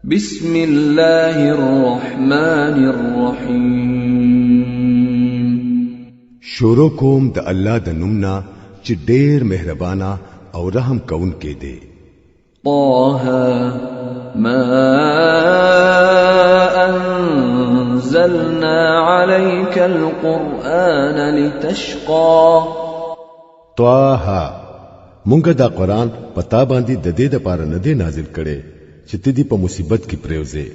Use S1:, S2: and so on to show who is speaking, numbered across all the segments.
S1: بسم الله الرحمن الرحیم.
S2: شروع کوم د الله د نوم نه چې ډیر مهربانا او رحم کوونکی دی.
S1: طه ما أنزلنا عليك القرآن لتشقى.
S2: طه، مونږ دا قرآن پتا باندې د دې لپاره نه دی نازل کړي چې ته دې په مصیبت کې پریوځې،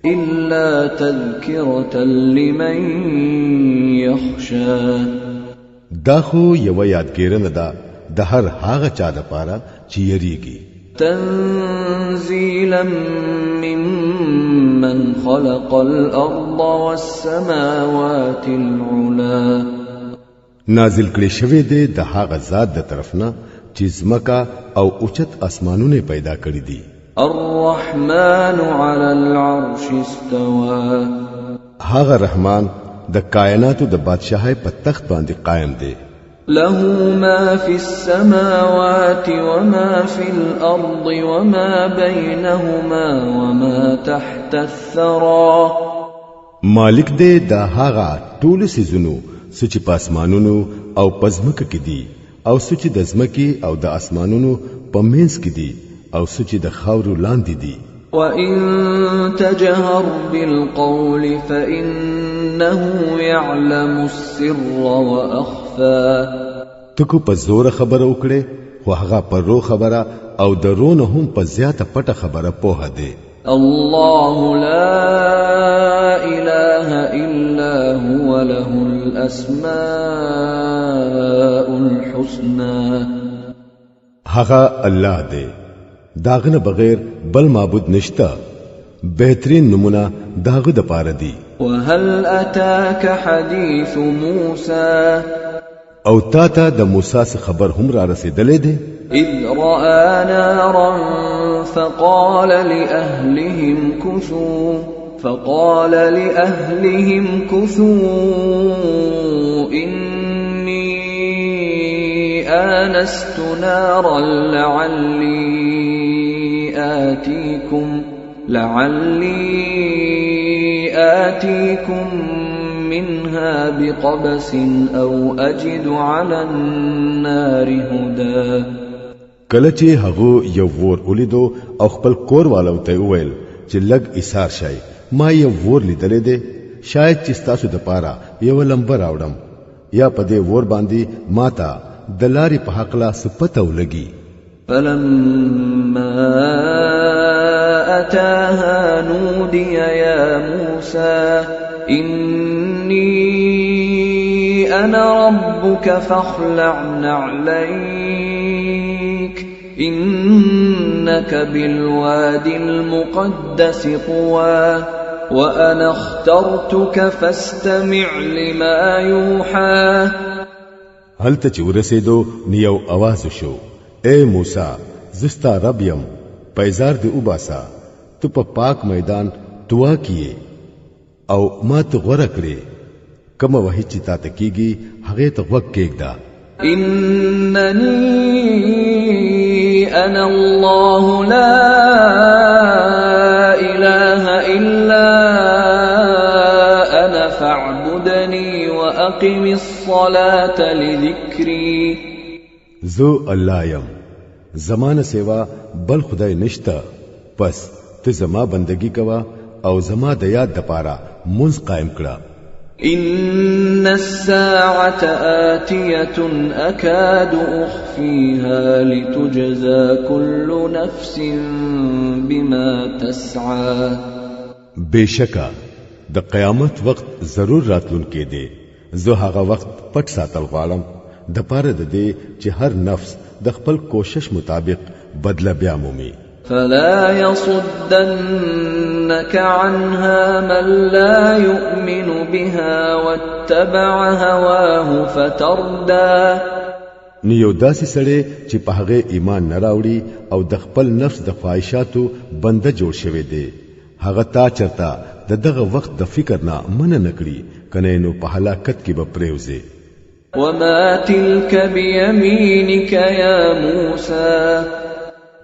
S1: إلا تذكرة لمن يخشى.
S2: دا خو یو یادګیرنه ده د هر هغه چا لپاره چې یریږي.
S1: تنزيلا ممن خلق الأرض والسماوات العلا.
S2: نازل کړي شوی دی د هغه ذات د طرف نه چې زمکا او اوچت اسمانونه پیدا کړی دي.
S1: الرحمن على العرش استوى.
S2: هغه رحمان د کائناتو د بادشاهۍ په تخت باندې قائم دی.
S1: له ما في السماوات وما في الأرض وما بينهما وما تحت الثرى.
S2: مالک دی د هغه ټولو څیزونو څه چې په اسمانونو او په ځمکه کې دي، او څه چې د ځمکې او د اسمانونو په منځ کې دي، او څه چې د خاورو لاندې دي.
S1: وَإِن تَجْهَرْ بِالْقَوْلِ فَإِنَّهُ يَعْلَمُ السِّرَّ وَأَخْفَى.
S2: ته کو په زور خبره وکړې، خو هغه په رو خبره او د رو نه هم په زیاته پټه خبره پوهه دی.
S1: الله لا إله إلا هو له الأسماء الحسنى.
S2: هغه الله دی، داغه نه بغیر بل معبود نشته، بهترین نمونه داغه د پاره دی.
S1: وهل أتاك حديث موسى؟
S2: او تا ته د موسی څخه خبر هم را رسیدلې دی.
S1: إذ رأى نارا فقال لأهلهم كثوا فقال لأهلهم كثوا إني آنست نارا لعلي آتيكم منها بقبس أو أجد على النار هدى.
S2: کله چې هغه یو ور ولیدو او خپل کور والو ته وویل چې لږ ایثار شئ، ما یو ور لیدلې دی، شاید چې ستاسو د پاره یو لمبه راوړم، یا په دې ور باندې ما ته د لارې په هکله څه پته ولګي.
S1: فلما أتاها نودي يا موسى إني أنا ربك فاخلع نعليك إنك بالوادي المقدس طوى وأنا اخترتك فاستمع لما يوحى.
S2: هلته چې ورسېدو نو یو اواز شو، اے موسی، زه ستا رب یم، پیزار دې وباسه، ته په پاک میدان توا کې یې او ما ته غوره کړې، کومه وحي چې تا ته کیږي هغې ته غوږ کېږده.
S1: إنني أنا الله لا إله إلا أنا فاعبدني وأقم الصلاة لذكري.
S2: زه الله یم، زما نه سوا بل خدای نشته، پس ته زما بندگی کوه او زما د یاد دپاره مونځ قائم کړه.
S1: إن الساعة آتية أكاد أخفيها لتجزى كل نفس بما تسعى.
S2: بشکا د قیامت وخت ضرور راتلونکی دی، زه هغه وخت پټ ساتل غواړم د پاره د دې چې هر نفس د خپل کوشش مطابق بدله بیا مومي.
S1: فلا يصدنك عنها من لا يؤمن بها واتبع هواه فتردى.
S2: نو یو داسې سړی چې په هغې ایمان نه راوړي او د خپل نفس د خواهشاتو بنده جوړ شوی دی، هغه تا چرته د دغه وخت د فکر نه منع نه کړي، کنه نو په هلاکت کې به پرېوځي.
S1: وما تلك بيمينك يا موسى؟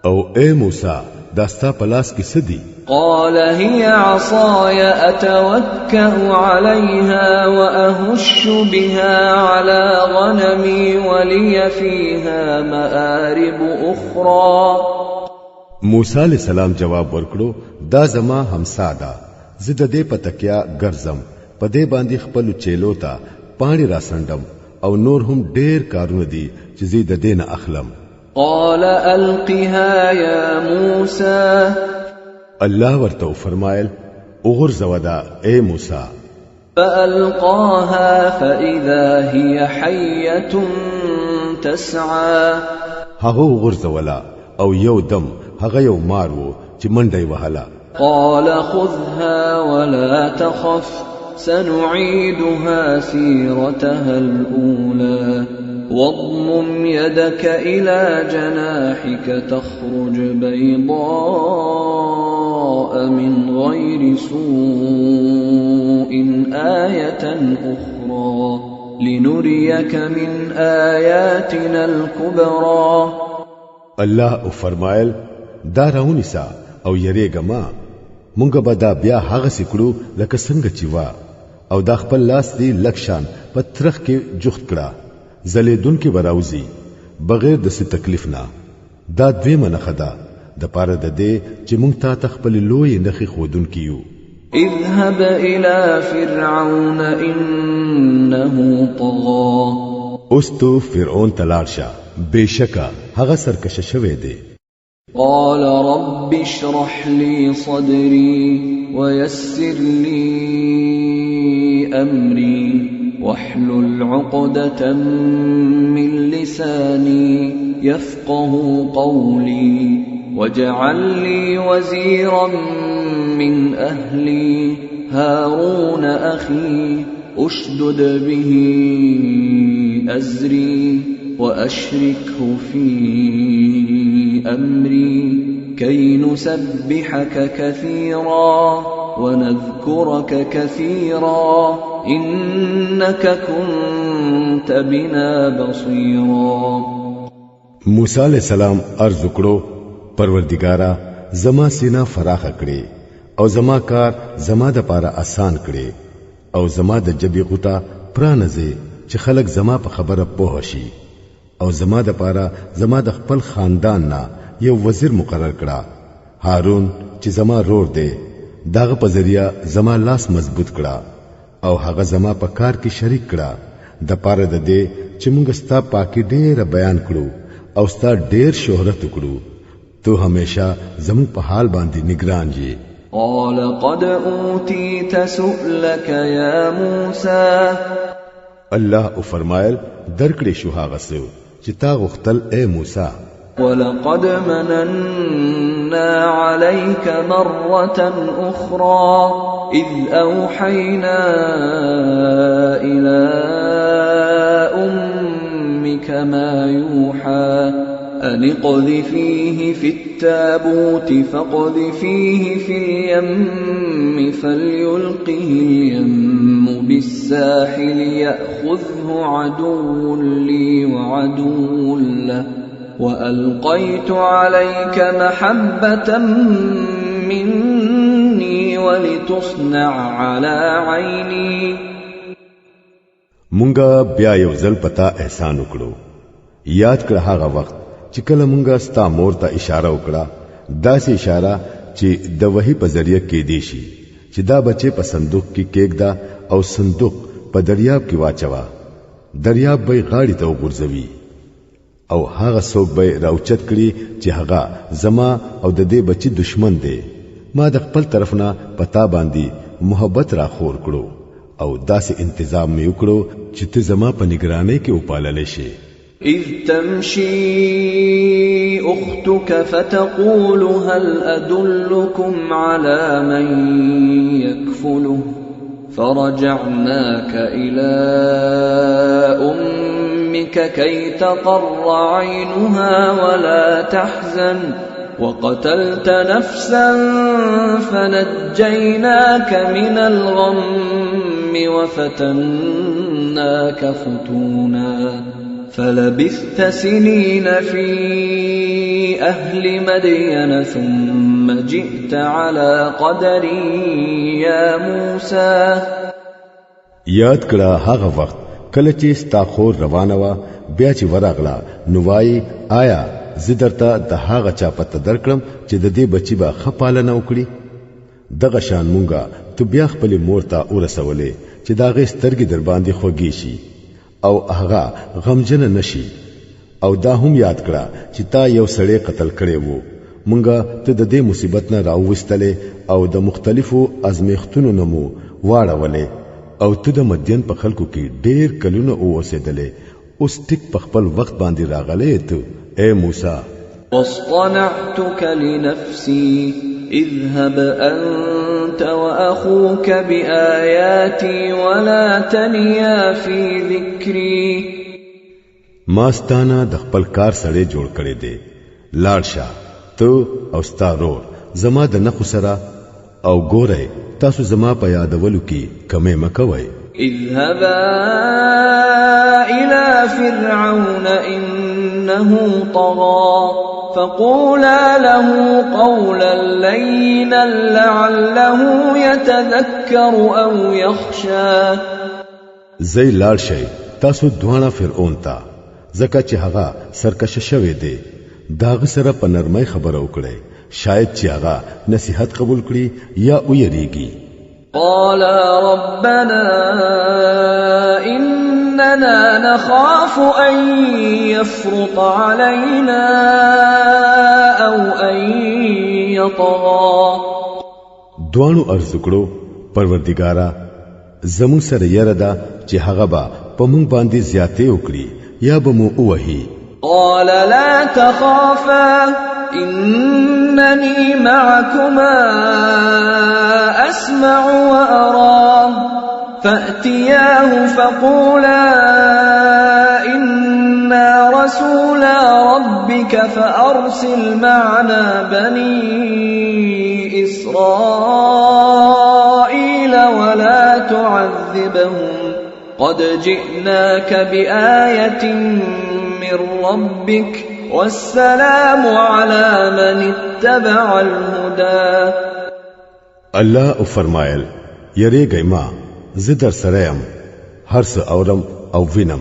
S2: او اے موسی، دا ستا په لاس کې څه دي؟
S1: قال هي عصاي أتوكأ عليها وأهش بها على غنمي ولي فيها مآرب أخرى.
S2: موسی علیہ السلام جواب ورکړو، دا زما همسا ده، زه د دې په تکیا ګرځم، په دې باندې خپل چیلو ته پاڼې راسنډم او نور هم ډېر کارونه دي چې زه د دې نه اخلم.
S1: قال ألقها يا موسى.
S2: الله ورته وفرمایل، وغورځوه دا ای موسی.
S1: فألقاها فإذا هي حية تسعى.
S2: هغه وغورځوله او یو دم هغه یو مار وو چې منډه یې وهله.
S1: قال خذها ولا تخف سنعيدها سيرتها الأولى واضمم يدك إلى جناحك تخرج بيضاء من غير سوء آية أخرى لنريك من آياتنا الكبرى.
S2: الله وفرمایل، دا راونیسه او یریږه مه، مونږ به دا بیا هغسې کړو لکه څنګه چې وه، او دا خپل لاس دې لږ شان په ترخ کې جوخت کړه، ځلېدونکې به راوځي بغیر د څه تکلیف نه. دا دویمه نښه ده د پاره د دې چې مونږ تا ته خپلې لویې نښې ښودونکي یو.
S1: اذهب إلى فرعون إنه طغى.
S2: اوس ته فرعون ته لاړ شه، بېشکه هغه سرکشه شوی دی.
S1: قال رب اشرح لي صدري ويسر لي أمري واحلل عقدة من لساني يفقه قولي واجعل لي وزيرا من أهلي هارون أخي أشدد به أزري وأشركه في أمري كي نسبحك كثيرا ونذكرك كثيرا إنك كنت بنا بصيرا.
S2: موسی علیہ السلام عرض وکړو، پروردګارا زما سینه فراخه کړې او زما کار زما د پاره آسان کړې او زما د جبې غوټه پرانځې چې خلک زما په خبره پوه شي، او زما د پاره زما د خپل خاندان نه یو وزیر مقرر کړه، هارون چې زما رور دی، داغه په ذریعہ زما لاس مضبوط کړه او هغه زما په کار کې شریک کړه، د پاره د دې چې موږ ستا پاکي ډېره بیان کړو او ستا ډېر شهرت وکړو. تو همیشه زموږ په حال باندې نگران یې.
S1: قال قد اوتیت سؤلک یا موسی.
S2: الله وفرمایل، درکړې شو هغه څه چې تا غوښتل ای موسی.
S1: ولقد مننا عليك مرة أخرى إذ أوحينا إلى أمك ما يوحى أن اقذفيه في التابوت فاقذفيه في اليم فليلقه اليم بالساحل يأخذه عدو لي وعدو له وألقيت عليك محبة مني ولتصنع على عيني.
S2: مونږه بیا یو ځل پتا احسان وکړو. یاد کړه هغه وخت چې کله مونږه ستا مور ته اشاره وکړه، داسې اشاره چې د وحی په ذریعه کېدی شي چې دا بچی په صندوق کې کېږده او صندوق په دریاب کې واچوه، دریاب به یې غاړې ته وغورځوي او هغه څوک به یې راوچت کړي چې هغه زما او د دې بچي دشمن دی. ما د خپل طرف نه په تا باندې محبت را خور کړو او داسې انتظام مې وکړو چې ته زما په نگرانۍ کې وپاللی شې.
S1: إذ تمشي أختك فتقول هل أدلكم على من يكفله فرجعناك إلى أمك كي تقر عينها ولا تحزن وقتلت نفسا فنجيناك من الغم وفتناك فتونا فلبثت سنين في أهل مدين ثم جئت على قدر يا موسى.
S2: یاد کړه هغه وخت کله چې ستا خور روانه وه، بیا چې ورغله نو وایي آیا زه درته د هغه چا پته درکړم چې د دې بچي به ښه پالنه وکړي؟ دغه شان مونږه ته بیا خپلې مور ته ورسولې چې د هغې سترګې در باندې خوږې شي او هغه غمجنه نشي. او دا هم یاد کړه چې تا یو سړی قتل کړی وو، مونږه ته د دې مصیبت نه راوویستلې او د مختلفو ازمیښتونو نه مو واړولې، او ته د مدین په خلکو کې ډیر کلونه اوسېدلې، اوس ټیک په خپل وخت باندې راغلی ته اے موسی.
S1: واصطنعتك لنفسي اذهب أنت وأخوك بآياتي ولا تنيا في ذكري.
S2: ما ستانه د خپل کار سړی جوړ کړی دی، لاړ شه ته او ستا رور زما د نښو سره، او ګورئ تاسو زما په یادولو کې کمی مه کوئ.
S1: اذهبا إلى فرعون إنه طغى فقولا له قولا لينا لعله يتذكر أو يخشى.
S2: زی لاړ شئ تاسو دواړه فرعون ته، ځکه چې هغه سرکشه شوی دی، د هغه سره په نرمۍ خبره وکړئ، شاید چې هغه نصیحت قبول کړي یا ویریږي.
S1: قالا ربنا إننا نخاف أن يفرط علينا أو أن يطغى.
S2: دواړو عرض کړو، پروردګاره زموږ سره یره ده چې هغه به په موږ باندې زیاتې وکړي یا به مو ووهي.
S1: قال لا تخافا إنني معكما أسمع وأرى. فأتياه فقولا إنا رسولا ربك فأرسل معنا بني إسرائيل ولا تعذبهم قد جئناك بآية من ربك والسلام على من اتبع الهدى.
S2: الله فرمایل، یریږئ ما، زه در سره یم، هر څه اورم او وینم.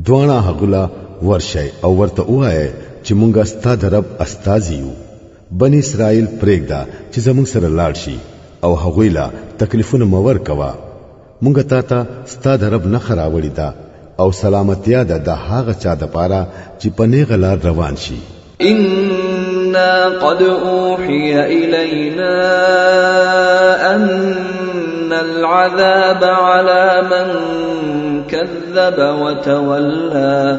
S2: دواړه هغه ورشئ او ورته ووایئ چې مونږه ستا د رب استازي یو. بني اسرائیل پرېږده چې زمونږ سره لاړ شي او هغوی له تکلیفونه مه ورکوه. مونږ تا ته ستا د رب نښه راوړې ده او سلامتیا ده د هغه چا دپاره چې په نیغه لار روان شي.
S1: إنا قد أوحي إلينا أن العذاب على من كذب وتولى.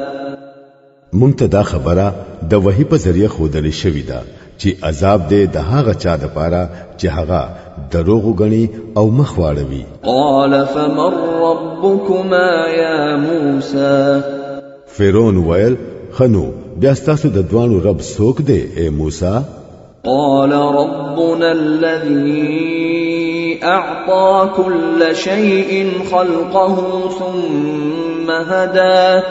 S2: مونږ ته دا خبره د وحی په ذریعه ښودلې شوې ده چې عذاب دی د هغه چا دپاره چې هغه دروغ وګڼي او مخ واړوي.
S1: قال فمن ربكما يا موسى؟
S2: فرعون ویل، خنو بیا ستاسو د دواړو رب څوک دی ای موسی؟
S1: قال ربنا الذي أعطى كل شيء خلقه ثم هدى.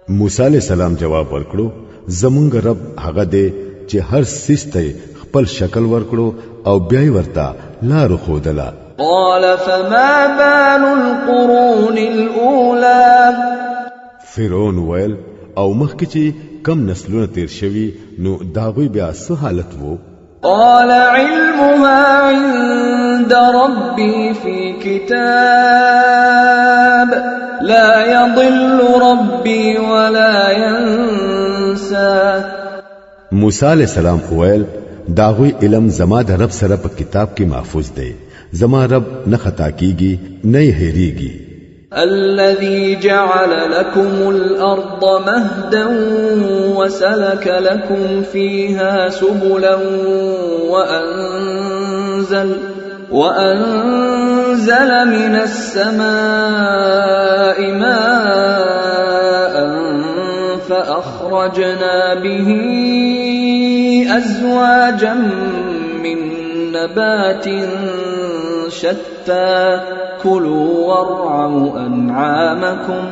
S2: موسی علیہ السلام جواب ورکړو، زمونږ رب هغه دی چې هر څیز ته خپل شکل ورکړو او بیا یې ورته لار ښودله.
S1: قال فما بال القرون الأولى؟
S2: فرعون ویل، او مخکې چې کم نسلونه تیر شوي نو د هغوی بیا څه حالت وو؟
S1: قال علمها عند ربي في كتاب لا يضل ربي ولا ينسى.
S2: موسی علیہ السلام وویل، د هغوی علم زما د رب سره په کتاب کې محفوظ دی، زما رب نه خطا کیږي نه یې هېرېږي.
S1: الذي جعل لكم الأرض مهدا وسلك لكم فيها سبلا وأنزل من السماء ماء فأخرجنا به أزواجا من نبات شتى كلوا وارعوا أنعامكم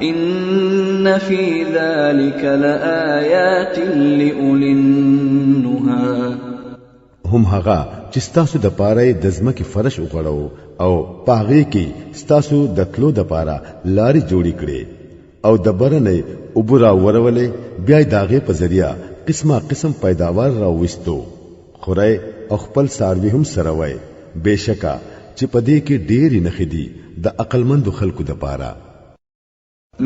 S1: ان في ذلك لآيات لأولي النهى.
S2: هم هغه چې ستاسو د پاره د ځمکې فرش وغوړو او پاغې کې ستاسو د تلو د پاره لارې جوړې کړې او د بره نه اوبه را ورولې، بیا د هغې په ذریعه قسمه قسم پیداوار را وستو، خورئ او خپل څاروي هم سروئ. بېشکه چې په دې کې ډېرې نښې دي د عقلمندو خلکو دپاره.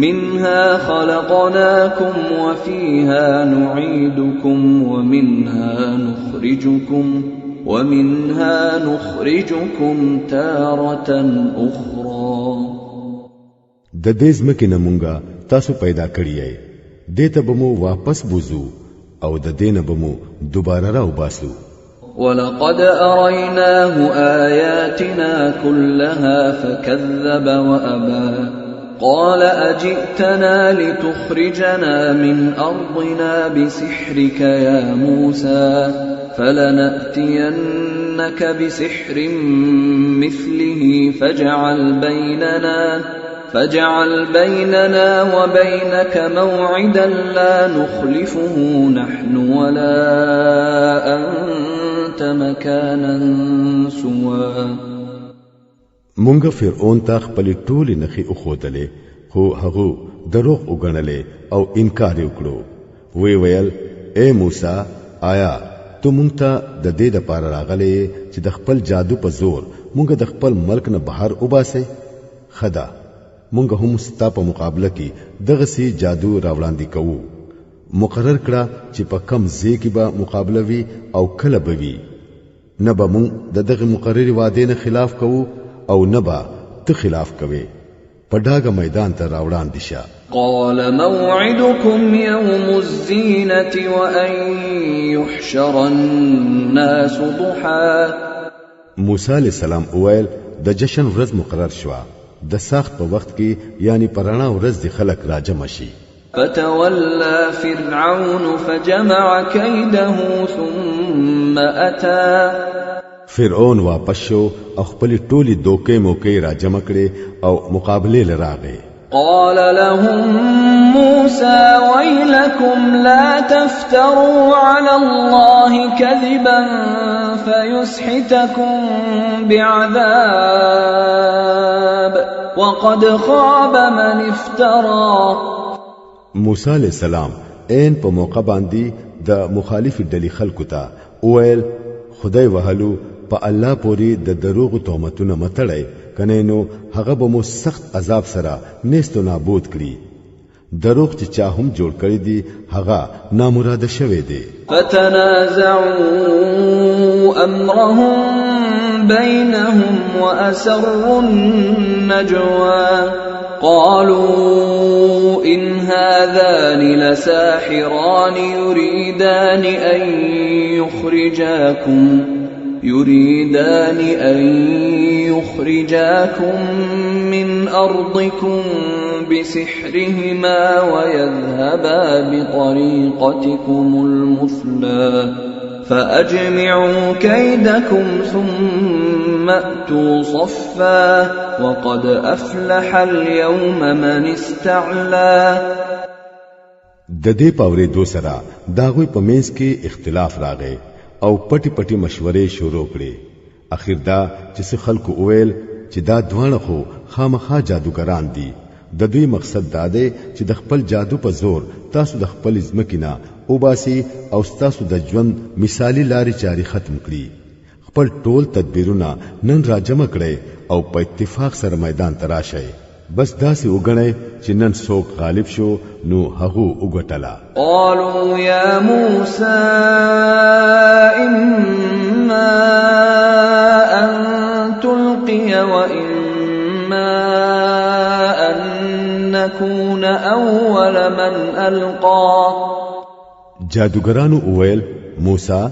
S1: منها خلقناكم وفيها نعيدكم ومنها نخرجكم تارة أخرى.
S2: د دې ځمکې نه مونږه تاسو پیدا کړی یئ، دې ته به مو واپس بوزو او د دې نه به مو دوباره راوباسو.
S1: ولقد أريناه آياتنا كلها فكذب وأبى قال أجئتنا لتخرجنا من أرضنا بسحرك يا موسى فلنأتينك بسحر مثله فاجعل بيننا وبينك موعدا لا نخلفه نحن ولا أنت مكانا سوى.
S2: مونږ فرعون ته خپلې ټولې نښې وښودلې، خو هغه دروغ وګڼلې او انکار یې وکړو. وی ویل، اے موسی، آیا ته مونږ ته د دې دپاره راغلی یې چې د خپل جادو په زور مونږ د خپل ملک نه بهر وباسې؟ ښه ده، مونږ هم ستا په مقابله کې دغسې جادو راوړاندې کوو. مقرر کړه چې په کم ځای کې به مقابله وي او کله به وي. نه به مونږ د دغې مقررې وعدې نه خلاف کوو او نه به ته خلاف کوې. په ډاګه میدان ته راوړاندې شه.
S1: قال موعدكم يوم الزينة وأن يحشر الناس ضحى.
S2: موسی علیه السلام وویل، د جشن ورځ مقرر شوه، د ساخت په وخت کې، یعنی په رڼا ورځ دې خلک راجمع شي.
S1: فتولى فرعون فجمع كيده ثم أتى.
S2: فرعون واپس شو او خپلې ټولې دوکې موکې راجمع کړې او مقابلې له راغی.
S1: قال لهم موسى ويلكم لا تفتروا على الله كذبا فيسحتكم بعذاب وقد خاب من افترى.
S2: موسی علیہ السلام عین په موقع باندې د مخالف ډلې خلکو ته وویل، خدای وهلو په الله پورې د دروغو تهمتونه مه تړئ، کنه نو هغه به مو سخت عذاب سره نیست و نابود کړي. دروغ چې چا هم جوړ کړی دي هغه نامراده شوی دی.
S1: فتنازعوا أمرهم بينهم وأسروا النجوى قالوا إن هذان لساحران يريدان أن يخرجاكم من أرضكم بسحرهما ويذهبا بطريقتكم المثلى فأجمعوا كيدكم ثم أتوا صفا وقد أفلح اليوم من استعلى.
S2: د دې په اورېدو سره د هغوی په منځ کې اختلاف راغی او پټې پټې مشورې شروع کړې. اخر دا چې څه خلکو وویل چې دا دواړه خو خامخا جادوګران دي، د دوی مقصد دا دی چې د خپل جادو په زور تاسو د خپل ځمکې نه وباسي او ستاسو د ژوند مثالي لارې چارې ختم کړي. خپل ټول تدبیرونه نن راجمع کړئ او په اتفاق سره میدان ته راشئ. بس داسې وګڼئ چې نن څوک غالب شو نو هغو وګټله.
S1: قالوا يا موسى إما أن تلقي وإما أن نكون أول من ألقى.
S2: جادوګرانو وویل، موسی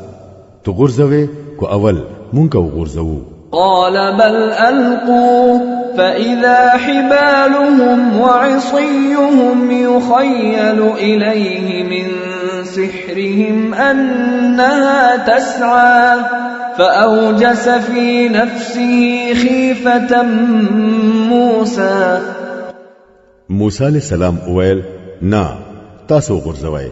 S2: ته غورځوې کو اول مونږ وغورځوو؟
S1: قال بل ألقوا فإذا حبالهم وعصيهم يخيل إليه من سحرهم أنها تسعى فأوجس في نفسه خيفة موسى.
S2: موسی علیہ السلام وویل، نه، تاسو غورځوئ.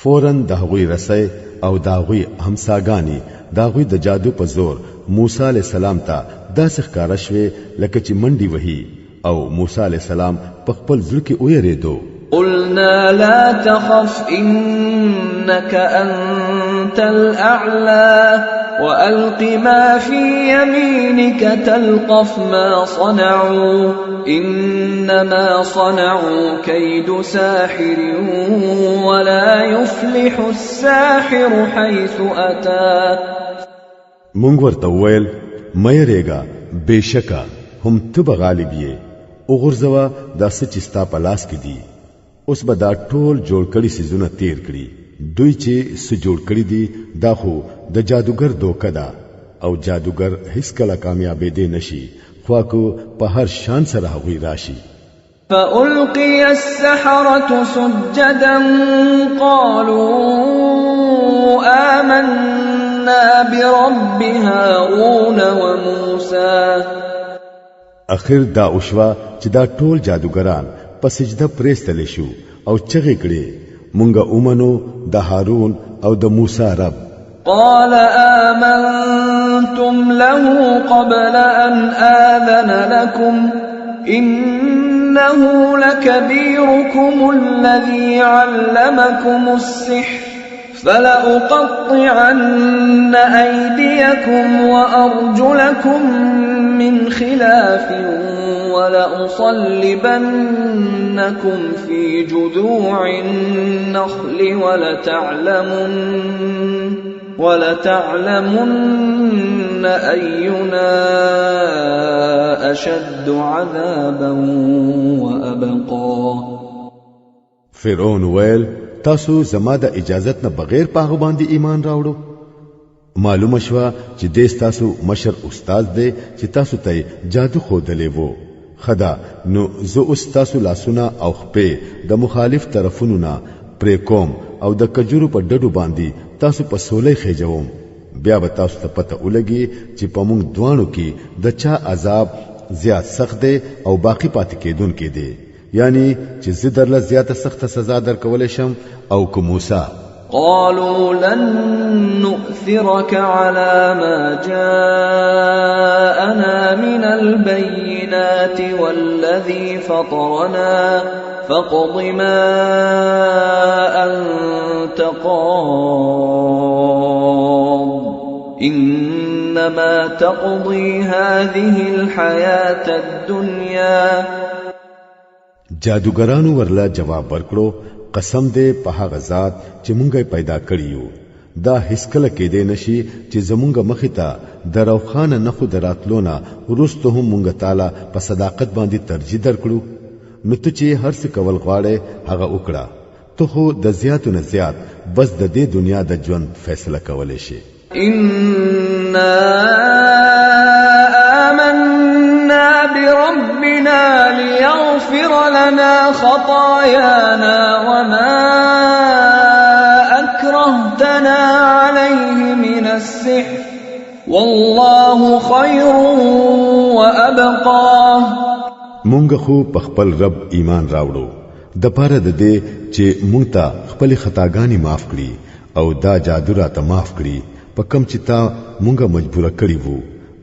S2: فورا د هغوی رسۍ او د هغوی همساګانې د هغوی د جادو په زور موسی علیہ السلام ته داسې ښکاره شوې لکه چې منډې وهي، او موسی علیہ السلام په خپل زړه کې ویرېدو.
S1: قلنا لا تخف إنك أنت الأعلى وألق ما في يمينك تلقف ما صنعوا إنما صنعوا كيد ساحر ولا يفلح الساحر حيث أتى.
S2: مونږ ورته وویل، مه یېرېږه، بېشکه هم ته به غالب یې، وغورځوه دا څه چې ستا په لاس کې دي. اوس به دا ټول جوړ کړي څیزونه تیر کړي. دوی چې څه جوړ کړي دي دا خو د جادوګر دوکه ده، او جادوګر هیڅکله کامیابېدی نشي، خوا که په هر شان سره هغوی راشي.
S1: فألقي السحرة سجدا قالوا آمنا برب هارون وموسى.
S2: اخر دا وشوه چې دا ټول جادوګران په سجده پرېستلی شو او چغې کړې، مونږه ومنو د هارون او د موسی رب.
S1: قال آمنتم له قبل أن آذن لكم إنه لكبيركم الذي علمكم السحر فلأقطعن أيديكم وأرجلكم من خلاف ولأصلبنكم في جذوع النخل ولتعلمن أينا أشد عذابا وأبقى.
S2: فرعون ویل، تاسو زما د اجازت نه بغیر په هغه باندې ایمان راوړو؟ معلومه شوه چې دې ستاسو مشر استاد دی چې تاسو ته یې جادو ښودلی وو. ښه ده، نو زه اوس ستاسو لاسونه او خپې د مخالف طرفونو نه پرې کوم او د کجورو په ډډو باندې تاسو په سولۍ خېجوم. بیا به تاسو ته پته ولګي چې په موږ دواړو کې د چا عذاب زیات سخت دی او باقي پاتې کېدونکی دی، یعنی چې زه درله زیاته سخته سزا درکولی شم او که موسی.
S1: قالوا لن نؤثرك على ما جاءنا من البينات والذي فطرنا فاقض ما أنت قاض إنما تقضي هذه الحياة الدنيا.
S2: جادوګرانو ورله جواب ورکړو، قسم دې په هغه ذات چې مونږ یې پیدا کړي یو، دا هیڅکله کېدی نشي چې زمونږ مخې ته د روښانه نښو د راتلو نه وروسته هم مونږ تاله په صداقت باندې ترجیح درکړو. نو ته چې هر څه کول غواړې هغه وکړه، ته خو د زیاتو نه زیات بس د دې دنیا د ژوند فیصله کولی شې.
S1: إنا آمنا بربنا ليغفر لنا خطايانا وما أكرهتنا عليه من السحر والله خير وأبقى.
S2: مونږ خو په خپل رب ایمان راوړو د پاره د دې چې مونږ ته خپلې خطاګانې معاف کړي او دا جادو راته معاف کړي په کم چې تا مونږه مجبوره کړي وو.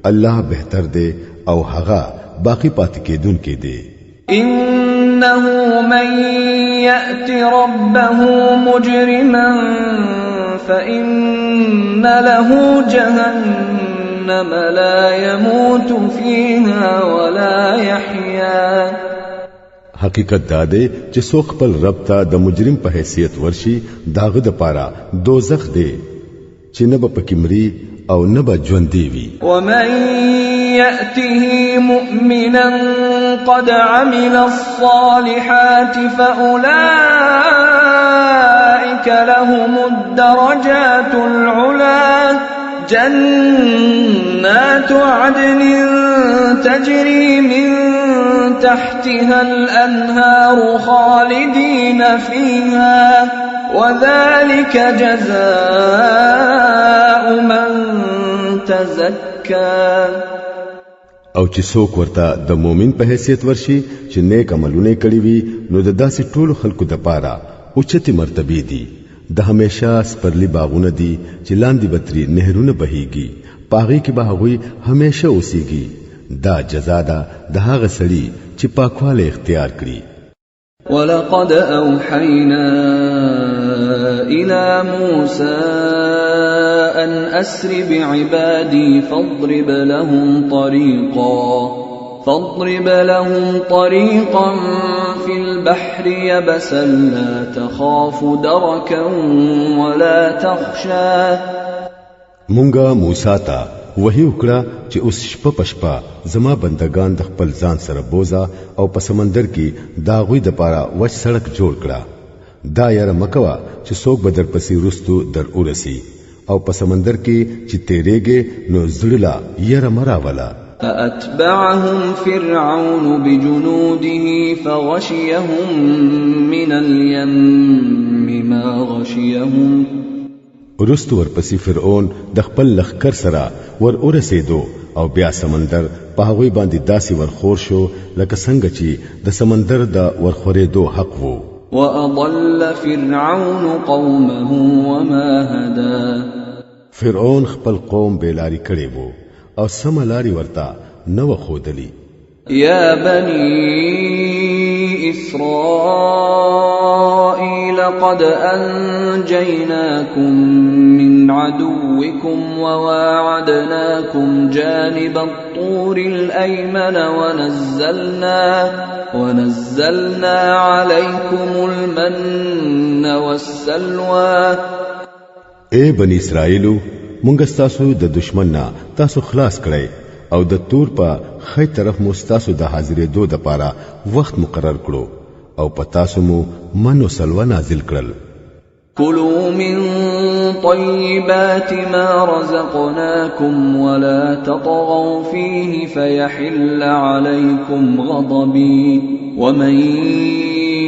S2: الله بهتر دی او هغه باقی پاتې کېدونکی دی.
S1: إنه من يأت ربه مجرما فإن له جهنم لا يموت فيها ولا يحيا.
S2: حقیقت دا دی چې څوک خپل رب ته د مجرم په حیثیت ورشي داغه د پاره دوزخ دی چې نه به پکې مري او نه به ژوندی وي.
S1: ومن يأته مؤمنا قد عمل الصالحات فأولئك لهم الدرجات العلا جنات عدن تجري من تحتها الأنهار خالدين فيها وذلك جزاء من تزكى.
S2: او چې څوک ورته د مؤمن په حیثیت ورشي چې نیک عملونه کړي وي، نو د داسې ټولو خلکو د پاره اوچتې مرتبې دي. د همیشه سپرلي باغونه دي چې لاندې به ترې نهرونه بهیږي، په هغې کې به هغوی همیشه اوسیږي. دا جزا ده د هغه سړي چې پاکوالی اختیار کړي.
S1: ولقد أوحينا إلى موسى أن أسر بعبادي فاضرب لهم طريقا في البحر يبسا لا تخاف دركا ولا تخشى.
S2: مونږه موسی ته وحی وکړه چې اوس شپه په شپه زما بندگان د خپل ځان سره بوزا او په سمندر کې د هغوی دپاره وچ سړک جوړ کړه. دا یاره مکوه چې څوک به درپسې وروستو در ورسي، او په سمندر کې چې تیرېږې نو زړه له یره مه راوله.
S1: فأتبعهم فرعون بجنوده فغشيهم من اليم ما غشيهم.
S2: وروستو ورپسې فرعون د خپل لښکر سره ور ورسېدو او بیا سمندر په هغوی باندې داسې ورخور شو لکه څنګه چې د سمندر د ورخورېدو حق وو.
S1: وأضل فرعون قومه وما هدى.
S2: فرعون خپل قوم بې لارې کړی وو او سمه لارې ورته نه وه ښودلې.
S1: يا بني إسرائيل قد أنجيناكم من عدوكم وواعدناكم جانب الطور الأيمن ونزلنا عليكم المن والسلوى.
S2: اے بني اسرائیلو، مونږ ستاسو د دشمن نه تاسو خلاص کړئ او د تور په ښی طرف مو ستاسو د حاضرېدو دپاره وخت مقرر کړو او په تاسو مو من او سلوه نازل کړل.
S1: كلوا من طيبات ما رزقناكم ولا تطغوا فيه فيحل عليكم غضبي ومن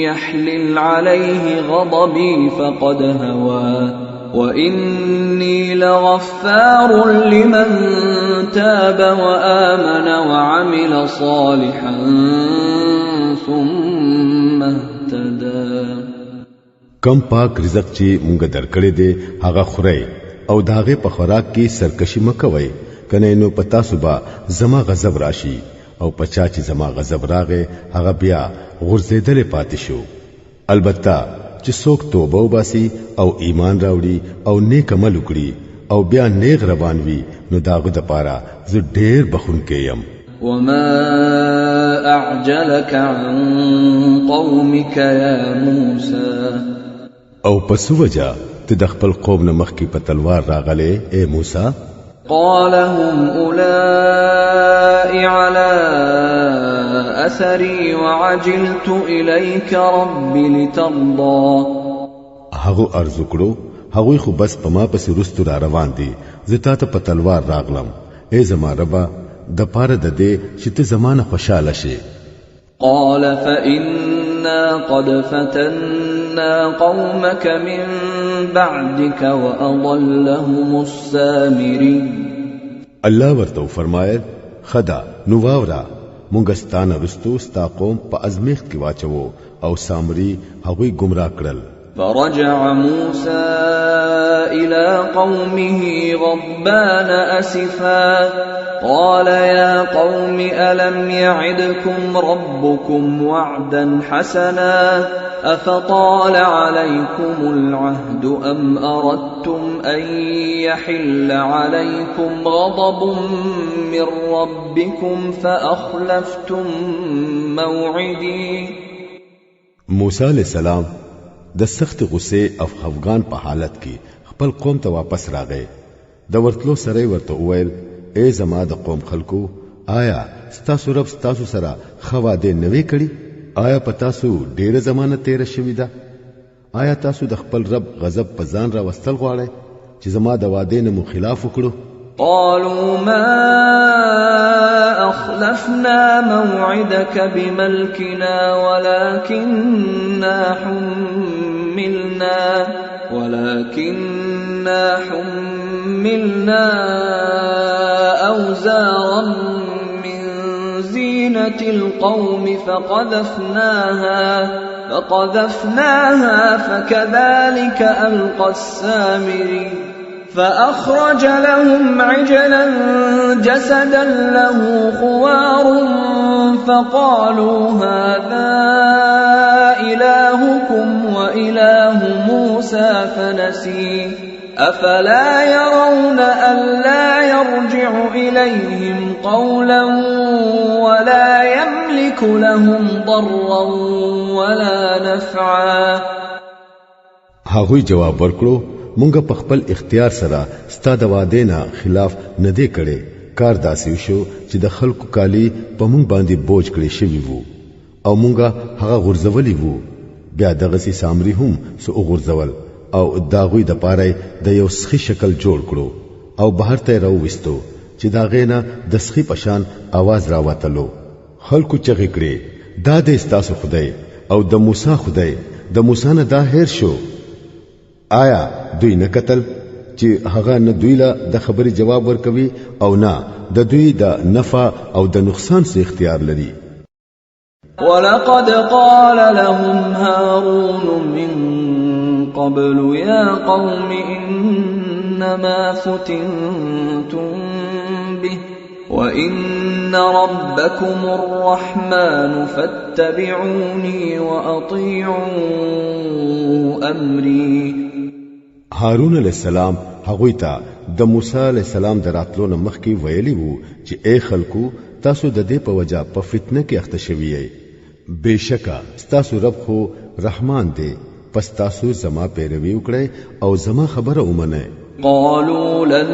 S1: يحلل عليه غضبي فقد هوى وإني لغفار لمن تاب وآمن وعمل صالحا ثم اهتدى.
S2: کم پاک رزق چې مونږ درکړی دی هغه خورئ او د هغې په خوراک کې سرکشي مه کوئ، کنه نو په تاسو به زما غضب راشي، او په چا چې زما غضب راغی هغه بیا غورځېدلی پاتې شو. البته چې څوک توبه وباسي او ایمان راوړي او نیک عمل وکړي او بیا نیغ روان وي، نو د هغه دپاره زه ډېر بخښونکی یم.
S1: وما أعجلك عن قومك يا موسى.
S2: او په څه وجه ته د خپل قوم نه مخکې په تلوار راغلی ای موسی؟
S1: قال هم أولئك على أثري وعجلت إليك رب لترضى.
S2: هغو عرض وکړو، هغوی خو بس په ما پسې وروستو را روان دي، زه تا ته په تلوار راغلم ای زما ربه، د پاره د دې چې ته زما نه خوشحاله شې.
S1: قال فإنا قد فتنا قومك من بعدك وأضلهم السامري.
S2: الله ورته وفرمایل، خدا نو واوره، مونږ ستا نه وروستو ستا قوم په ازمیښت کې واچوو او سامري هغوی ګمراه کړل.
S1: فرجع موسى إلى قومه غضبان أسفا قال يا قوم ألم يعدكم ربكم وعدا حسنا أفطال عليكم العهد أم أردتم أن يحل عليكم غضب من ربكم فأخلفتم موعدي.
S2: موسی علیہ السلام د سخت غصې او خفګان په حالت کې خپل قوم ته واپس راغی. د ورتلو سره یې ورته وویل، ای زما د قوم خلکو، آیا ستاسو رب ستاسو سره ښه وعدې نه وې کړي؟ آیا په تاسو ډېره زمانه تېره شوې ده؟ آیا تاسو د خپل رب غضب په ځان راوستل غواړئ چې زما د وعدې نه مو خلاف وکړو؟
S1: قالوا ما أخلفنا موعدك بملكنا ولكننا حملنا أوزارا من بزينة القوم فقذفناها فكذلك ألقى السامري. فأخرج لهم عجلا جسدا له خوار فقالوا هذا إلهكم وإله موسى فنسي. أفلا يرون ألا يرجع إليهم قولا ولا يملك لهم ضرا ولا نفعا.
S2: هغوی جواب ورکړو مونږ په خپل اختیار سره ستا د وعدې نه خلاف نه دی کړی. کار داسې وشو چې د خلکو کالي په مونږ باندې بوج کړی شوي وو او مونږ هغه غورځولي وو. بیا دغسې سامري هم څه وغورځول او د هغوی دپاره د یو سخي شکل جوړ کړو او بهر ته یې راوویستو چې د هغې نه د سخي په شان اواز راوتلو. خلکو چغې کړې، دا دی ستاسو خدای او د موسی خدای. د موسی نه دا هیر شو. آیا دوی نه قتل چې هغه نه دوی له د خبرې جواب ورکوي او نه د دوی د نفع او د نقصان څه اختیار لري؟
S1: ولقد قال لهم هارون من قبل يا قوم إنما فتنتم به وإن ربكم الرحمن فاتبعوني وأطيعوا أمري.
S2: هارون علیہ السلام هغوی ته د موسی علیہ السلام د راتلو نه مخکې ویلي وو چې ای خلکو، تاسو د دې په وجه په فتنه کې اخته شوي یئ. بېشکه ستاسو رب خو رحمان دی، پس تاسو زما پیروي وکړئ او زما خبره ومنئ.
S1: قالوا لن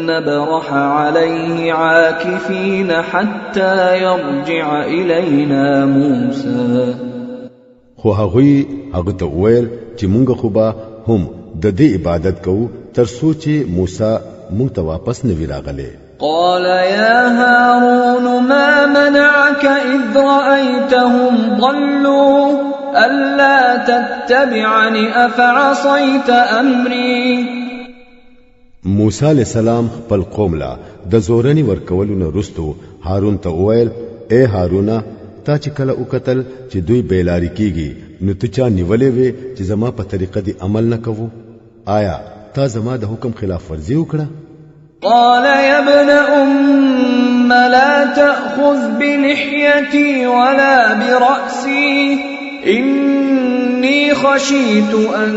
S1: نبرح عليه عاكفين حتى يرجع إلينا موسى.
S2: خو هغوی هغه ته وویل چې مونږ خو به هم د دې عبادت کوو تر څو چې موسی مونږ ته واپس نه وي راغلی.
S1: قال يا هارون ما منعك إذ رأيتهم ضلوا ألا تتبعني أفعصيت أمري؟
S2: موسی علیہ السلام خپل قوم لا د زورنی ورکولو نه وروسته هارون ته وویل، ای هارونه، تا چې کله وکتل چې دوی بیلاری کیږي نو ته چا نیولې وې چې زما په طریقه دی عمل نه کوو؟ آیا تا زما د حکم خلاف ورزي وکړه؟
S1: قال يا ابن أم لا تأخذ بلحيتي ولا برأسي إني خشيت أن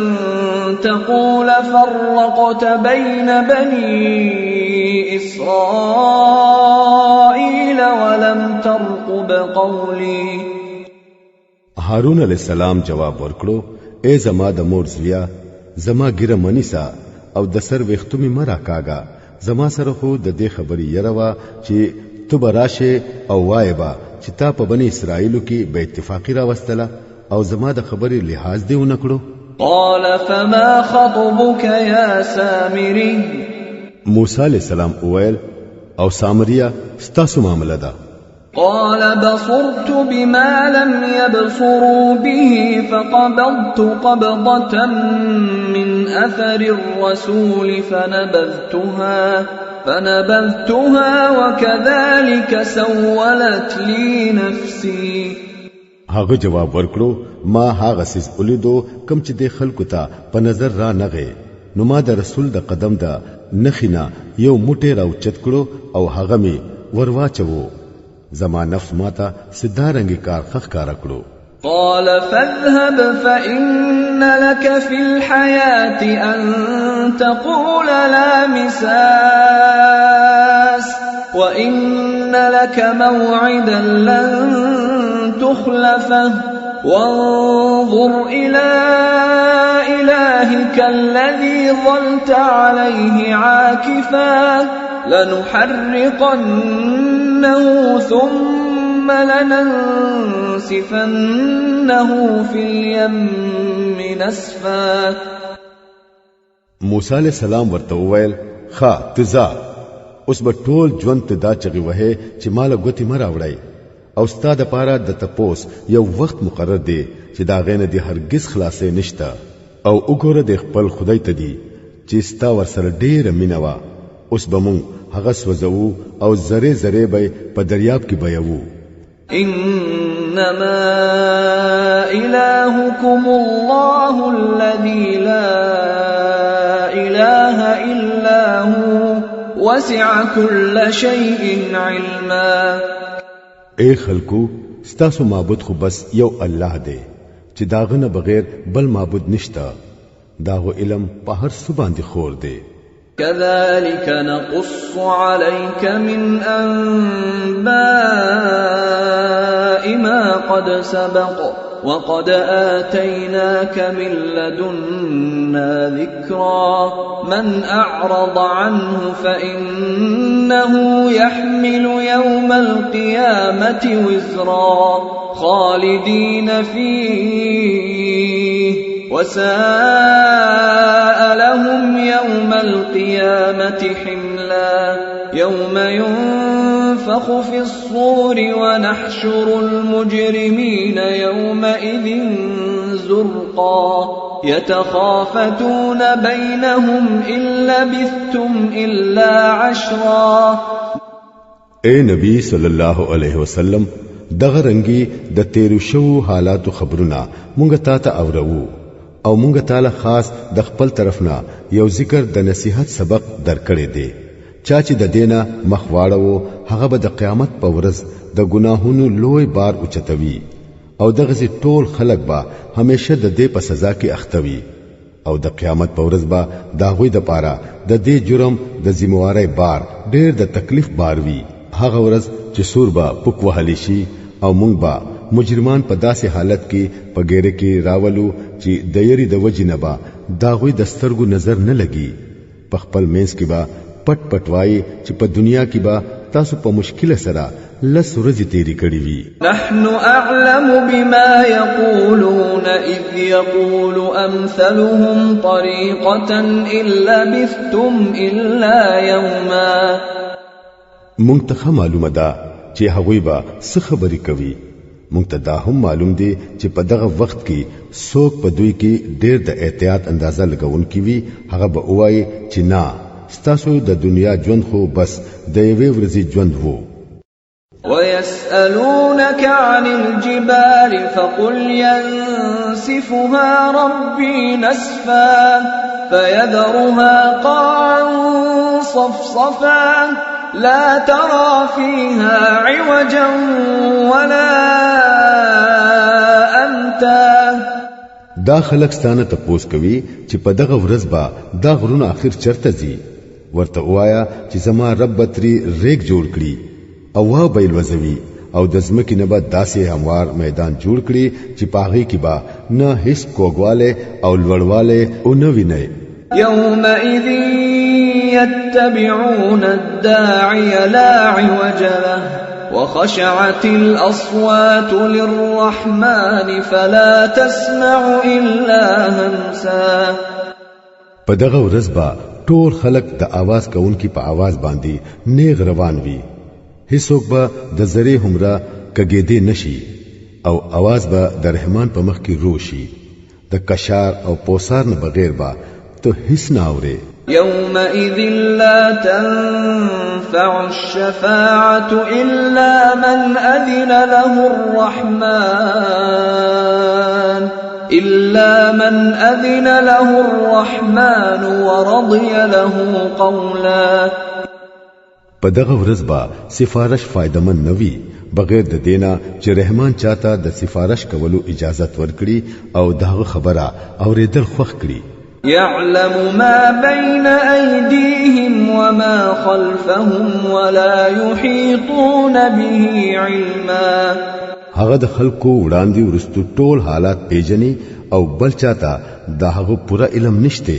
S1: تقول فرقت بين بني إسرائيل ولم ترقب قولي.
S2: هارون علیہ السلام جواب ورکړو، ای زما د مور زویا، زما ګیره منیسا او د سر ویښتو مې مه راکاږه. زما سره خو د دې خبرې یره وه چې ته به راشې او وایې به چې تا په بني اسرائیلو کې بې اتفاقي راوستله او زما د خبرې لحاظ دې ونه کړو.
S1: قال فما خطبك يا سامري؟
S2: موسی علیہ السلام وویل، او سامریه، ستاسو معامله ده.
S1: قال بصرت بما لم يبصروا به فقبضت قبضة من أثر الرسول فنبذتها وكذلك سولت لي نفسي.
S2: هغه جواب ورکړو، ما هغه څیز ولیدو کوم چې د خلکو ته په نظر را نغی، نو ما د رسول د قدم د نښې نه یو موټی راوچت کړو او هغه مې ورواچوو. زما نفس ماته سیدا رنګي کار ښه ښکاره کړو.
S1: قال فاذهب فإن لك في الحياة أن تقول لا مساس وإن لك موعدا لن تخلفه وانظر إلى إلهك الذي ظلت عليه عاكفا لنحرقنه ثم لننسفنه في اليم نسفا.
S2: موسی علیہ السلام ورته وویل، ښه ته ځه، اوس به ټول ژوند ته دا چغې وهې چې ماله ګوتې مه راوړی، او ستا دپاره د تپوس یو وخت مقرر دی چې د هغې نه دې هرګز خلاصی نشته. او وګوره د خپل خدای ته دی چې ستا ورسره ډېره مینه وه، اوس به مونږ هغه سوځوو او ذرې ذرې به په دریاب کې بیوو.
S1: انما الهکم الله الذي لا اله الا هو وسع كل شيء علما.
S2: اے خلکو، ستاسو معبود خو بس یو الله دی چې داغه نه بغیر بل معبود نشته. داغه علم په هر څه باندې خور دی.
S1: كذلك نقص عليك من أنباء ما قد سبق وقد آتيناك من لدنا ذكرا. من أعرض عنه فإنه يحمل يوم القيامة وزرا خالدين فيه وساء لهم يوم القيامة حملا. يوم ينفخ في الصور ونحشر المجرمين يومئذ زرقا يتخافتون بينهم إن لبثتم إلا عشرا.
S2: اے نبی صلی الله علیه وسلم، دغه رنګي د تیرو شوو حالاتو خبرونه مونږ تا ته اورو او مونږ تعالی خاص د خپل طرف نه یو ذکر د نصیحت سبق درکړی دی. چا چې د دینه مخ واړو هغه به د قیامت په ورځ د ګناهونو لوی بار اوچتوي او دغسې ټول خلک به همیشه د دې په سزا کې اخته وي او د قیامت په ورځ به د هغوی دپاره د دې جرم د ذمهوارۍ بار ډېر د تکلیف بار وي. هغه ورځ چې سور به پک وهلی شي او مونږ به مجرمان په داسې حالت کې په ګیره کې راولو چې د یری د وجې نه به د هغوی د سترګو نظر نه لګي. په خپل منځ کې به پټ پټ وایي چې په دنیا کې به تاسو په مشکله سره لس ورځې تیرې کړې وي.
S1: نحن اعلم بما يقولون اذ يقول امثلهم طريقة ان لبثتم الا يوما.
S2: مونږ ته ښه معلومه ده چې هغوی به څه خبرې کوي. مونږ ته دا هم معلوم دی چې په دغه وخت کې څوک په دوی کې ډېر د احتیاط اندازه لګونکي وي، هغه به ووایي چې نه، ستاسو د دنیا ژوند خو بس د یوې ورځې ژوند وو.
S1: ويسألونك عن الجبال فقل ينسفها ربي نسفا فيذرها قاعا صفصفا لا ترى فيها عوجا ولا أمتا.
S2: دا خلک ستانه تپوس کوي چې په دغه ورځ به دا غرونه اخر چرته ځي. ورته وایا چې زما رب به ترې ریګ جوړ کړي او وا به یې لوځوي او د ځمکې نه به داسې هموار میدان جوړ کړي چې په هغې کې به نه هیڅ کوږوالی او لوړوالی ونه وینئ.
S1: يومئذ يتبعون الداعي لا عوج له وخشعت الأصوات للرحمن فلا تسمع إلا همسا.
S2: په دغه ورځ به ټول خلک د आवाज کوونکي په आवाज باندې نیغ روان وي، هیڅوک به د ذرې همره کږېدې نشي او आवाज به د رحمان په مخ کې روشي. د کشار او پوسار نه بغیر به ته هیڅ نه اورې.
S1: يومئذ لا تنفع الشفاعة إلا من أذن له الرحمن إلا من أذن له الرحمن ورضي له قولا.
S2: په دغه ورځ به سفارش فایدمن نه وي بغیر د دینا چې رحمان چاته د سفارش کولو اجازت ورکړي او دغه خبره اورېدل خوښ کړي.
S1: يعلم ما بين أيديهم وما خلفهم ولا يحيطون به علما.
S2: هغه د خلکو وړاندې وروستو ټول حالات پیژني او بل چاته د هغه پوره علم نشته.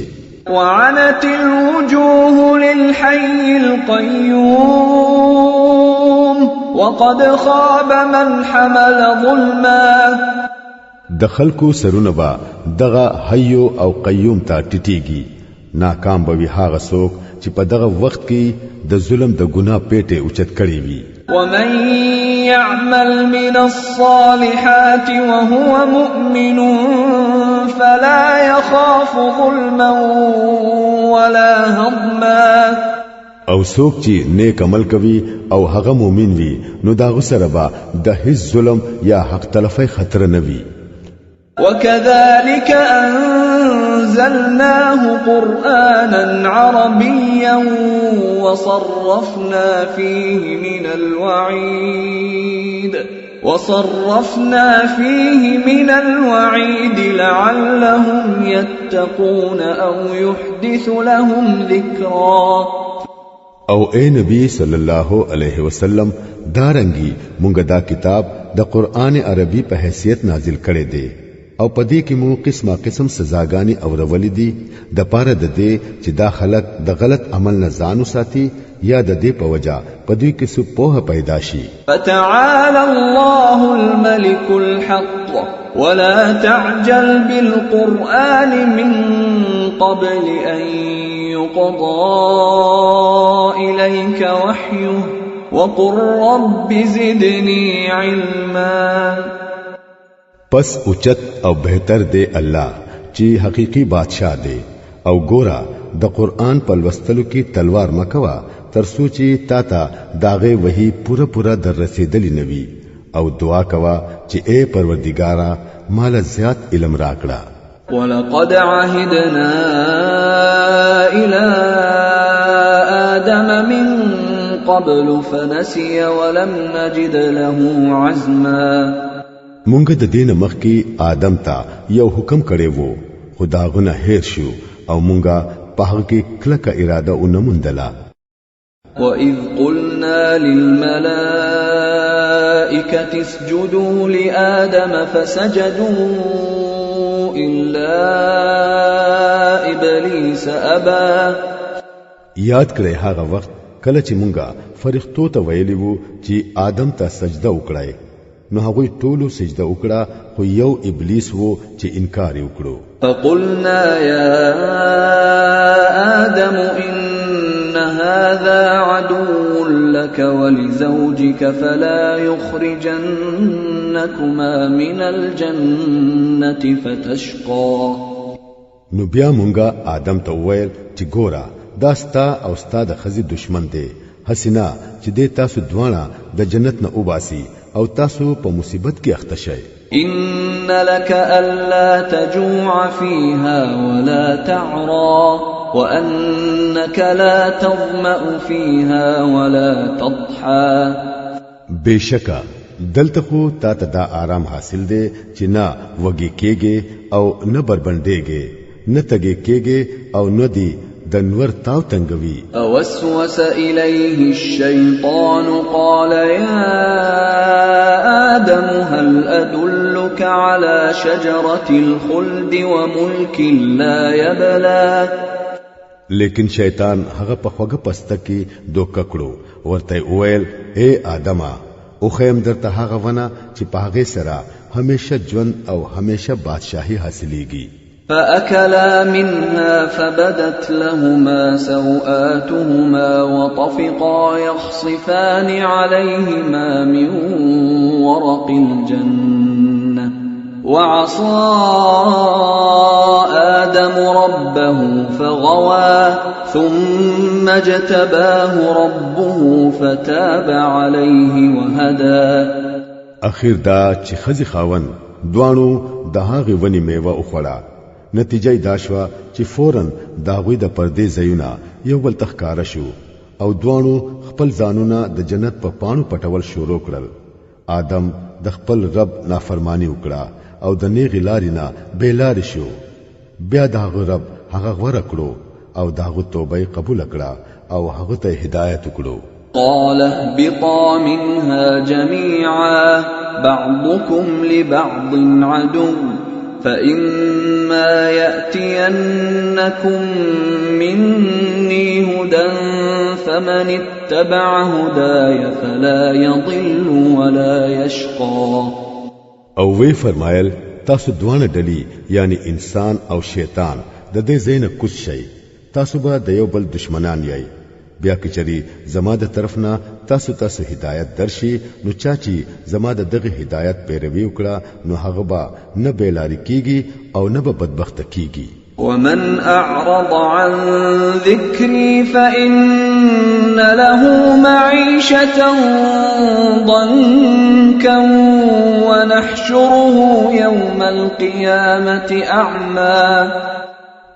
S1: وعنت الوجوه للحي القيوم وقد خاب من حمل ظلما.
S2: د خلکو سرونه به دغه حی او قیوم ته ټیټیږي. ناکام به وي هغه څوک چې په دغه وخت کې د ظلم د ګناه پیټه اوچت کړی وي.
S1: ومن يعمل من الصالحات وهو مؤمن فلا يخاف ظلما ولا هضما.
S2: او څوک چې نیک عمل کوي او هغه مؤمن وي نو دا غسر به د هیڅ ظلم یا حق تلفۍ خطر نه وي.
S1: وكذلك أنزلناه قرآنا عربيا وصرفنا فيه من الوعيد لعلهم يتقون أو يحدث لهم ذكرا.
S2: او اے نبی صلی الله علیه وسلم، دارنګي مونږ دا کتاب د قرآن عربي په حیثیت نازل کړی دی او په دې کې مو قسمه قسم سزاګانې اورولې دي، د پاره د دې چې دا خلک د غلط عمل نه ځان وساتي یا د دې په وجه په دوی کې څه پوهه پیدا شي.
S1: فتعالى الله الملك الحق ولا تعجل بالقرآن من قبل أن يقضى إليك وحيه وقل رب زدني علما.
S2: پس اوچت او بهتر دی الله چې حقیقي بادشاه دی، او ګوره د قرآن په لوستلو کې تلوار مکوه تر څو چې تا ته داغه وحی پوره پوره در رسیدلی نه وي، او دعا کوه چې اے پروردګاره مال زیات علم راکړه.
S1: ولقد عهدنا إلى آدم من قبل فنسي ولم نجد له عزما.
S2: مونږ د دین مخکې آدم ته یو حکم کړی وو، خو دا غونه هیر شو او مونږه په هغه کې کلکه اراده ونه موندله.
S1: وَإِذْ قُلْنَا لِلْمَلَائِكَةِ اسْجُدُوا لِآدَمَ فَسَجَدُوا إِلَّا إِبْلِيسَ أَبَى.
S2: یاد کړئ هغه وخت کله چې مونږه فرښتو ته ویلي وو چې آدم ته سجده وکړئ، نو هغوی ټولو سجده وکړه، خو یو ابلیس وو چې انکار یې وکړو.
S1: فقلنا يا آدم إن هذا عدو لك ولزوجك فلا يخرجنكما من الجنة فتشقى.
S2: نو بیا مونږه آدم ته وویل چې ګوره دا ستا او ستا د ښځې دشمن دی، هسې نه چې دی تاسو دواړه د جنت نه وباسي او تاسو په مصیبت کې اخته شئ.
S1: إن لك ألا تجوع فيها ولا تعرى وأنك لا تظمأ فيها ولا تضحى.
S2: بشکا دلته خو تا ته دا آرام حاصل دی چې نه وږی کېږې او نه بربنډېږې، نه تږی کېږې او نه دی د نور تاو تنګوي.
S1: فوسوس إليه الشيطان قال يا آدم هل أدلك على شجرة الخلد وملك لا يبلى.
S2: لیکن شیطان هغه په خوږه پسته کې دوکه کړو، ورته یې وویل اے آدمه، وښیم درته هغه ونه چې په هغې سره همیشه ژوند او همیشه بادشاهي حاصلېږي.
S1: فأكلا منها فبدت لهما سوآتهما وطفقا يخصفان عليهما من ورق الجنة وعصى آدم ربه فغوى ثم اجتباه ربه فتاب عليه وهدى.
S2: اخر دا چې ښځې خاوند دواړو د هغې ونې میوه وخوړه، نتیجه یې دا شوه چې فوراً د هغوی د پردې ځایونه یو بل ته ښکاره شو او دواړو خپل ځانونه د جنت په پاڼو پټول شروع کړل. آدم د خپل رب نافرمانی وکړه او د نیغې لارې نه بې لارې شو. بیا د هغه رب هغه غوره کړو او د هغه توبه یې قبوله کړه او هغه ته هدایت وکړو.
S1: قال اهبطا منها جميعا بعضكم لبعض عدو فإما يأتينكم مني هدى فمن اتبع هداي فلا يضل ولا يشقى.
S2: او وی فرمایل تاسو دواړه ډلې یعنی انسان او شیطان د دې ځای نه کوز شئ، تاسو به د یو بل دشمنان یئ. بیا که چېرې زما د طرف نه تاسو ته څه هدایت درشي، نو چا چې زما د دغه هدایت پیروي وکړه نو هغه به نه بېلارې کیږي او نه به بدبخته کیږي.
S1: ومن أعرض عن ذكري فإن له معيشة ضنكا ونحشره يوم القيامة أعمى.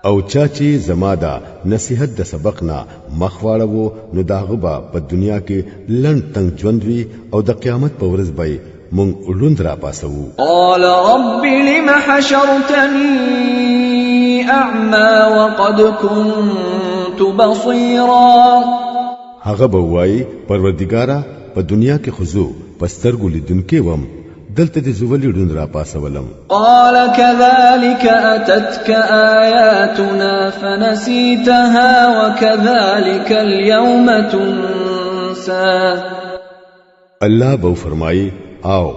S2: او چا چې زما دا نصیحت د سبق نه مخ واړوو نو د هغه به په دنیا کې لنډ تنګ ژوند وي او د قیامت په ورځ به یې مونږ ړوند راپاسوو.
S1: قال رب لم حشرتني أعمى وقد كنت بصيرا.
S2: هغه به وایي پروردګاره په دنیا کې خو زه په سترګو لیدونکی وم، دلته دې زه ولې ړوند راپاسولم؟
S1: قال كذلك أتتك آياتنا فنسيتها وكذلك اليوم تنسى.
S2: الله به فرمایي او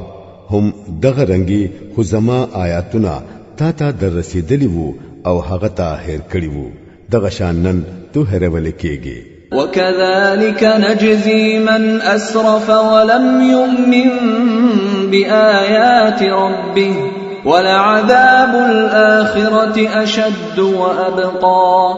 S2: هم دغه رنګي خو زما آیاتونه تا ته در رسېدلي وو او هغه تا هېر کړي وو، دغه شان نن تو هېرول کېږي.
S1: وكذلك نجزي من أسرف ولم يؤمن بآيات ربه ولعذاب الآخرة أشد وأبقى.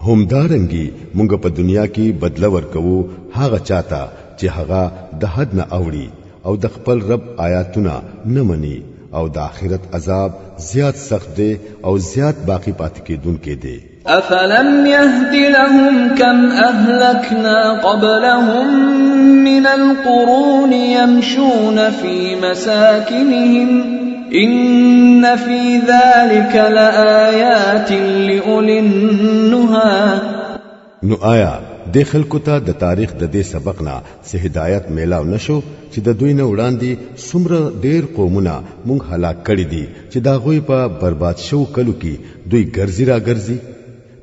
S2: هم دارنګي مونږ په دنیا کې بدله ورکوو هغه چاته چې هغه د حد نه اوړي او د خپل رب آیاتونه نه مني، او د آخرت عذاب زیات سخت دی او زیات باقی پاتې کېدونکی دی.
S1: أفلم يهد لهم كم أهلكنا قبلهم من القرون يمشون في مساكنهم إن في ذلك لآيات لأولي النهى.
S2: نو آیا د خلکو ته د تاریخ د دې سبق نه څه هدایت میلاو نشو چې د دوی نه وړاندې څومره ډیر قومونه مونږ هلاک کړي دي چې د هغوی په برباد شوو کلو کې دوی ګرځي را ګرځي؟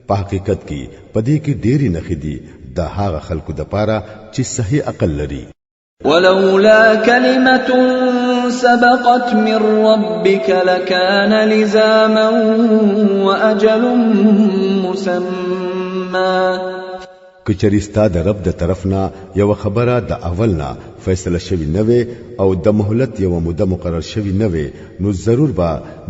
S2: په حقیقت کې په دې کې ډېرې نښې دي د هغه خلکو دپاره چې صحیح عقل لري.
S1: ولولا كلمة سبقت من ربك لكان لزاما وأجل مسمى.
S2: کچری ستا د رب د طرف نه یوه خبره د اول نه فیصله شوې نه وي او د مهلت یوه موده مقرر شوې نه وي نو ضرور به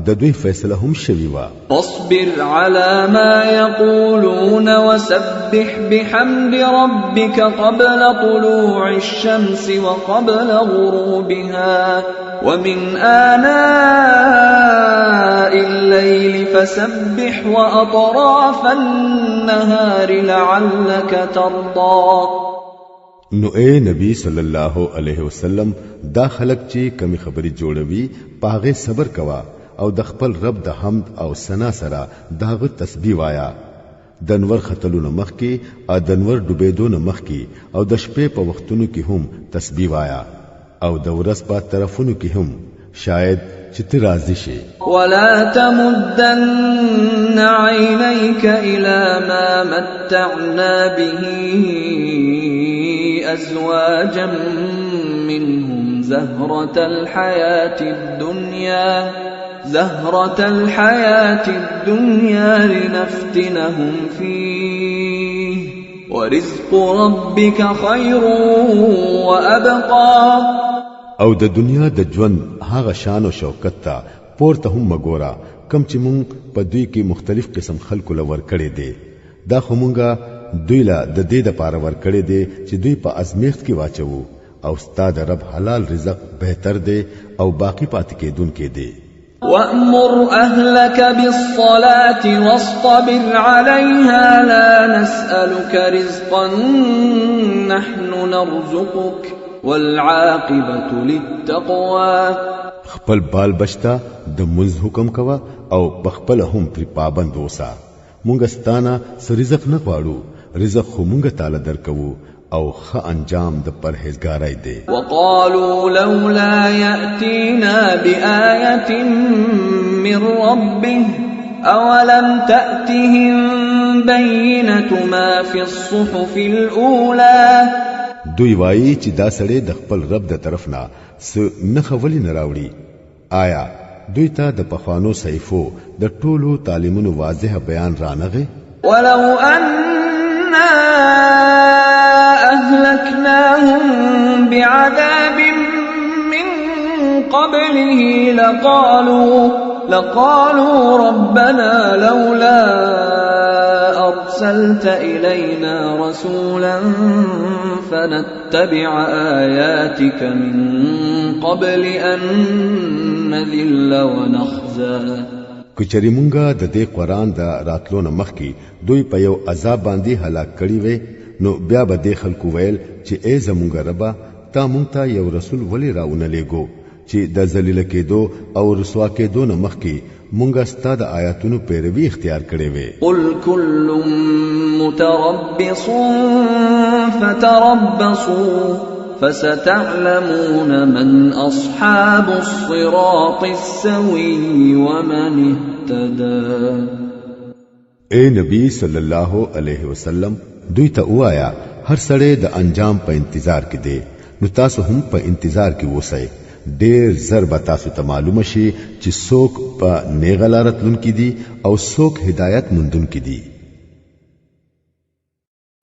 S2: د دوی فیصله هم شوې وه.
S1: فاصبر على ما يقولون وسبح بحمد ربك قبل طلوع الشمس وقبل غروبها ومن آناء الليل فسبح وأطراف النهار لعلك ترضى.
S2: نو اے نبی صلی الله علیه وسلم، دا خلک چې کمی خبرې جوړوي په هغې صبر کوه او د خپل رب د حمد او ثنا سره د هغه تسبیح وایا. د نور ختلو نه مخکې او د نور ډوبېدو نه مخکې او د شپې په وختونو کې هم تسبیح وایا او د ورځ په طرفونو کې هم، شاید چې ته راضي شې.
S1: ولا تمدن عينيك إلى ما متعنا به أزواجا منهم زهرة الحياة الدنيا لنفتنهم فيه ورزق ربك خير وأبقى.
S2: او د دنیا د ژوند هغه شان او شوکت ته پورته هم مګوره کم چې مونږ په دوی کې مختلف قسم خلکو له ورکړی دی. دا خو مونږه دوی له د دې دپاره ورکړی دی چې دوی په ازمیښت کې واچوو، او ستا د رب حلال رزق بهتر دی او باقی پاتې کېدونکی دی.
S1: وأمر أهلك بالصلاة واصطبر عليها لا نسألك رزقا نحن نرزقك والعاقبة للتقوى.
S2: خپل بال بچتا د منځ حکم کوه او پخپله هم پرې پابند اوسه. مونږ ستانه څه رزق نه غواړو، رزق خو مونږ تاله درکوو او ښه انجام د پرهیزګارۍ دی.
S1: وقالوا لولا يأتينا بآية من ربه أولم تأتهم بينة ما في الصحف الأولى.
S2: دوی وایي چې دا سړی د خپل رب د طرف نه څه نښه ولې نه راوړي؟ آیا دوی ته د پخوانو صحیفو د ټولو تعلیمونو واضح بیان رانغی؟
S1: ولو أنا أهلكناهم بعذاب من قبله لقالوا ربنا لولا أرسلت إلينا رسولا فنتبع آياتك من قبل أن نذل ونخزى.
S2: کچری مونږه د دې قران د راتلو نه مخکې دوی په یو عذاب باندې هلاک کړي وي، نو بیا به دې خلکو ویل چې ای زمونږ ربا، تا مونږ ته یو رسول ولې راونه لیږو چې د ذلیل کېدو او رسوا کېدو نه مخکې مونږه ستا د آیاتونو پیروي اختیار کړې وي.
S1: قل كل متربص فتربصوا فستعلمون من أصحاب الصراط السوي ومن اهتدى.
S2: اے نبی صلی الله علیه وسلم، دوی ته وایا هر سړی د انجام په انتظار کې دی، نو تاسو هم په انتظار کې اوسئ. ډیر زر به تاسو ته معلومه شي چې څوک په نیغه لاره تلونکي دي او څوک هدایت موندونکي دي.